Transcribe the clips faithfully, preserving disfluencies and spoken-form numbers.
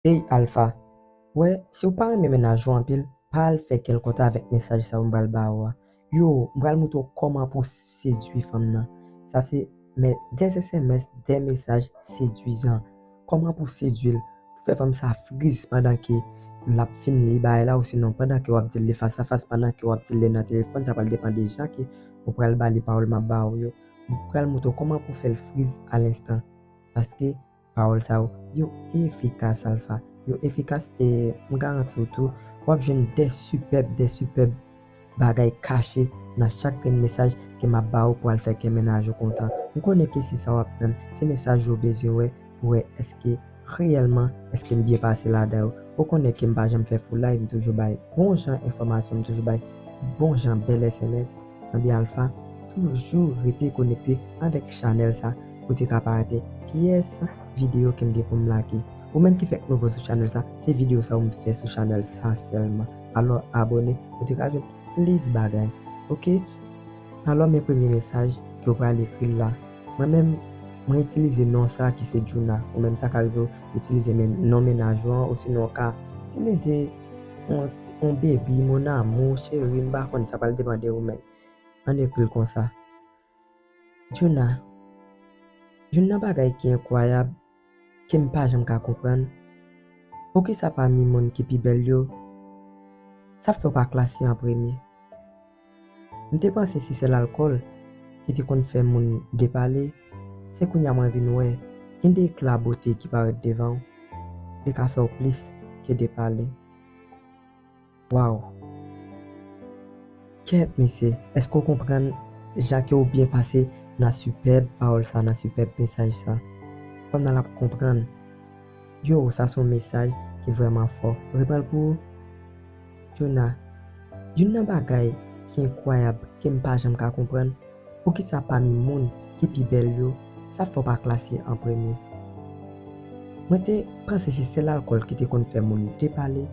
Ey Alpha, wè, si w pa renmen mennaj ou anpil, pa al fè kè l kontan avèk mesaj sa yo m pral ba ou a. Yo, m pral montre w kòman pou w sedui fanm nan. Sa se men des S M S, des messages séduisants. Kòman pou w sedui l, pou fè fanm sa friz pandan ke l ap fin li bagay la, ou sinon pandan ke w ap di l li fas a fas, pandan ke w ap di l li nan telefòn, sa pral depann de jan ke ou pral ba li pawòl m ap ba ou yo. M pral montre w kòman pou w fè l friz a lenstan. Paske pawòl sa yo, yo efikas, Alpha. Yo efikas e m garanti w tou, w ap jwenn de sipèb, de sipèb bagay kache nan chak grenn mesaj ke m ap ba ou pou al fè kè mennaj ou kontan. M konnen ke se sa w ap tann, se mesaj yo w bezwen wè pou wè èske reyèlman, èske m byen pase ladan yo. Ou konnen ke m pa janm fè fou live, m toujou bay bon jan enfòmasyon, m toujou bay bon jan bèl S M S. Ebyen Alpha, toujou rete konekte avèk chanèl sa pou te ka pa rate pyès videyo ke m gen pou m lage. Ou menm ki fèk nouvo sou chanèl sa, se videyo sa yo m fè sou chanèl sa sèlman. Alò abòne pou te ka jwenn plis bagay. Oke? Alò men premye mesaj ke w pral ekri l la. Mwen menm, mwen itilize non sa ki se Djouna. Ou menm sa ka rive w itilize men, non mennaj ou an, osinon w ka itilize yon, yon baby, mon amour, chéri, m pa konn, sa pral depann de ou menm. Ann ekri l konsa. Djouna, youn nan bagay ki enkwayab ke m pa janm ka konprann, poukisa pami moun ki pi bèl yo, sa fè w pa klase an premye? M te panse si se lalkòl ki te konn fè moun depale, se kounye a mwen vin wè, gen de ekla bote ki parèt devan w, li ka fè w plis ke depale. Waw! Kèt mesye, èske w konprann jan ke w byen pase nan sipèb pawòl sa, nan sipèb mesaj sa? Fanm nan l ap konprann. Yo, sa se yon mesaj ki vrèman fò. Repran l pou ou. Djouna, youn nan bagay ki enkwayab ke m pa janm ka konprann, poukisa pami moun ki pi bèl yo, sa fè w pa klase an premye? Mwen te panse se sèl alkòl ki te konn fè moun depale,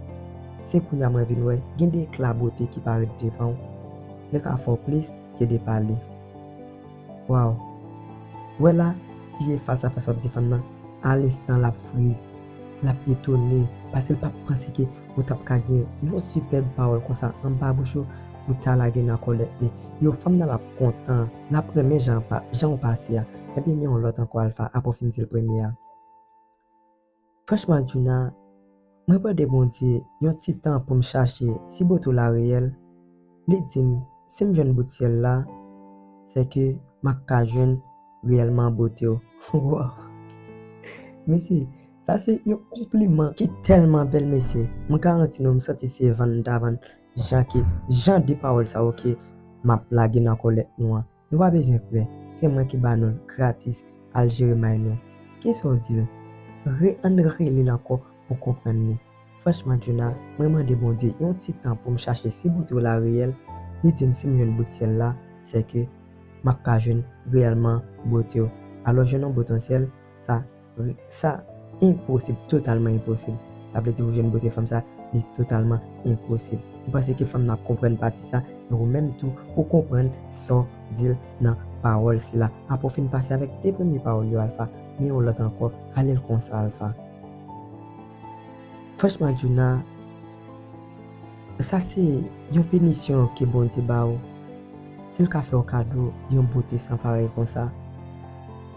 se kounye a mwen vin wè gen de ekla bote ki parèt devan w, li ka fè w plis ke depale. Waw! Wè la, si e fas a fas w ap di fanm nan, a lenstan l ap friz, l ap etone, paske l p ap panse ke ou t ap ka gen yon sipèb pawòl konsa anba bouch ou pou ta lage nan kòlèt li. Yo, fanm nan l ap kontan, l ap renmen jan pa, jan w pase a. Ebyen, men yon lòt ankò Alpha, apre w fin di l premye a. Franchman, Djouna, mwen mande Bondye yon ti tan pou m chache si bote w la reyèl. Li di m, si m jwenn bout syèl la, se ke m ap ka jwenn reyèlman bote w. Waw! Mesye, sa se yon konpliman ki tèlman bèl, mesye. M garanti nou, m santi se vann m ta vann jan ke, jan de pawòl sa yo ke m ap lage nan kòlèt nou an. Nou pa bezwen pè, se mwen ki ba nou l gratis, al jere may nou. Kisa w di l? Re, ann rele l ankò pou konprann li. Franchman, Djouna, mwen mande Bondye yon ti tan pou m chache si bote w la reyèl. Li di m si m jwenn bout syèl la, se ke m ap ka jwenn reyèlman bote w. Alò, jwenn yon bote nan syèl, sa, sa enposib, totalman enposib. Sa vle di pou jwenn bote fanm sa, li totalman enposib. M panse ke fanm nan ap konprann pati sa, men ou menm tou, ou konprann sa w di l nan pawòl sila. Apre w fin pase avèk de premye pawòl yo, Alpha, men yon lòt ankò, ale l konsa, Alpha. Franchman, Djouna, sa se yon pinisyon ke Bondye ba w. Si l ka fè w kado yon bote san parèy konsa,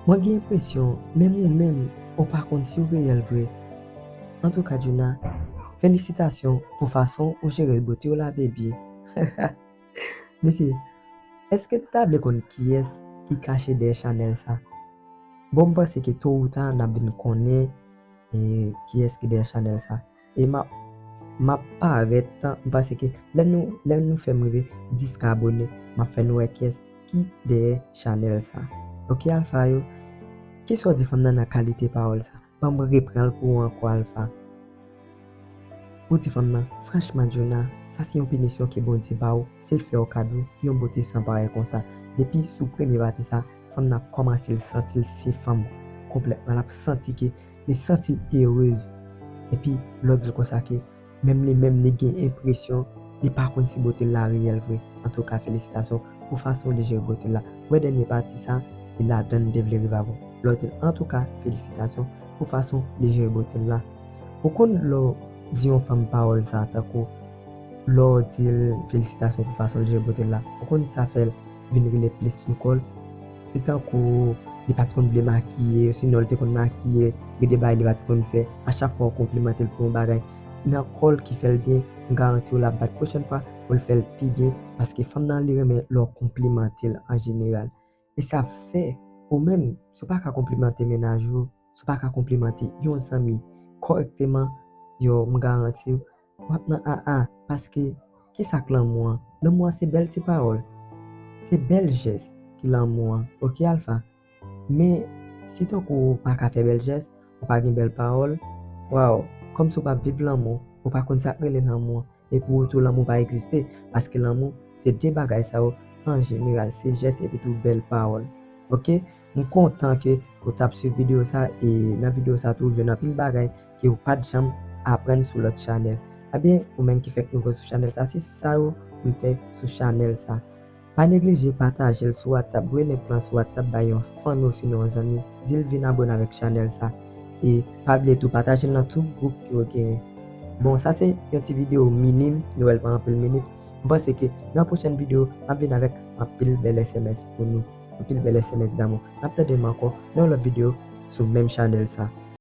mwen gen enpresyon, menm ou menm, ou pa konn si w reyèl vre. Antouka, Djouna, felisitasyon pou fason ou jere bote w la, baby. Mesye, èske n ta vle konn kiyès ki kache dèyè chanèl sa? Bon, m panse ke to ou ta, n ap vin konnen, e, kiyès ki dèyè chanèl sa. E m ap, m ap parèt, m panse ke lè nou, lè nou fè m rive dis K abone, m ap fè nou wè kiyès ki dèyè chanèl sa. Oke, Alpha yo, kisa w di fanm nan nan kalite pawòl sa? Ban m repran l pou ou ankò, Alpha. Ou di fanm nan, franchman, Djouna, sa se yon pinisyon ke Bondye ba w, si l fè w kado yon bote san parèy konsa. Depi sou premye pati sa, fanm nan kòmanse l santi l se fanm konplètman. L ap santi ke li santi l erez. Epi, lè w di l konsa ke menm li menm li gen enpresyon li pa konn si bote l la reyèl vre. Antouka, felisitasyon pou fason li jere bote l la. Wè dènye pati sa, e ladan l m te vle rive avè w. Lè w di l, antouka, felisitasyon pou fason li jere bote l la. Ou konn lè w di yon fanm pawòl sa, tankou lè w di l felisitasyon pou fason l jere bote l la, ou konn sa fè l vin rele plis sou kò l. Se tankou li pa t konn vle makiye, osinon l te konn makiye, gen de bagay li pa t konn fè. A chak fwa w konplimante l pou yon bagay, nan kò l ki fè l byen, m garanti w l ap bat pwochèn fwa pou l fè l pi byen, paske fanm nan li renmen lè w konplimante l an jeneral. E sa fè, ou menm, si w pa ka konplimante mennaj ou, si w pa ka konplimante yon zanmi kòrèkteman, yo, m garanti w, w ap nan aa, paske ki sa k lanmou an? Lanmou an se bèl ti pawòl. Se bèl jès ki lanmou an, oke Alpha? Men, si tankou ou pa ka fè bèl jès, ou pa gen bèl pawòl, waw, kòmsi w p ap viv lanmou, ou pa konn sa k rele lanmou an. E pou ou tou, lanmou pa egziste, paske lanmou se de bagay sa yo an jeneral, se jès epi tou bèl pawòl. Oke? M kontan ke ou t ap swiv videyo sa, e nan videyo sa tou, ou jwenn anpil bagay ke ou pa t janm aprann sou lòt chanèl. Ebyen, ou menm ki fèk nouvo sou chanèl sa, se sa yo m fè sou chanèl sa. Pa neglije pataje l sou WhatsApp, voye link lan sou WhatsApp bay yon fanmi osinon yon zanmi, di l vin abone avèk chanèl sa. E pa bliye tou pataje l nan tout gwoup ke w genyen. Bon, sa se yon ti videyo minim, nou wè l pa anpil minit. M panse ke nan pwochèn videyo, m ap vin avèk anpil bèl S M S pou nou, anpil bèl S M S damou. N ap tande m ankò nan yon lòt videyo sou menm chanèl sa.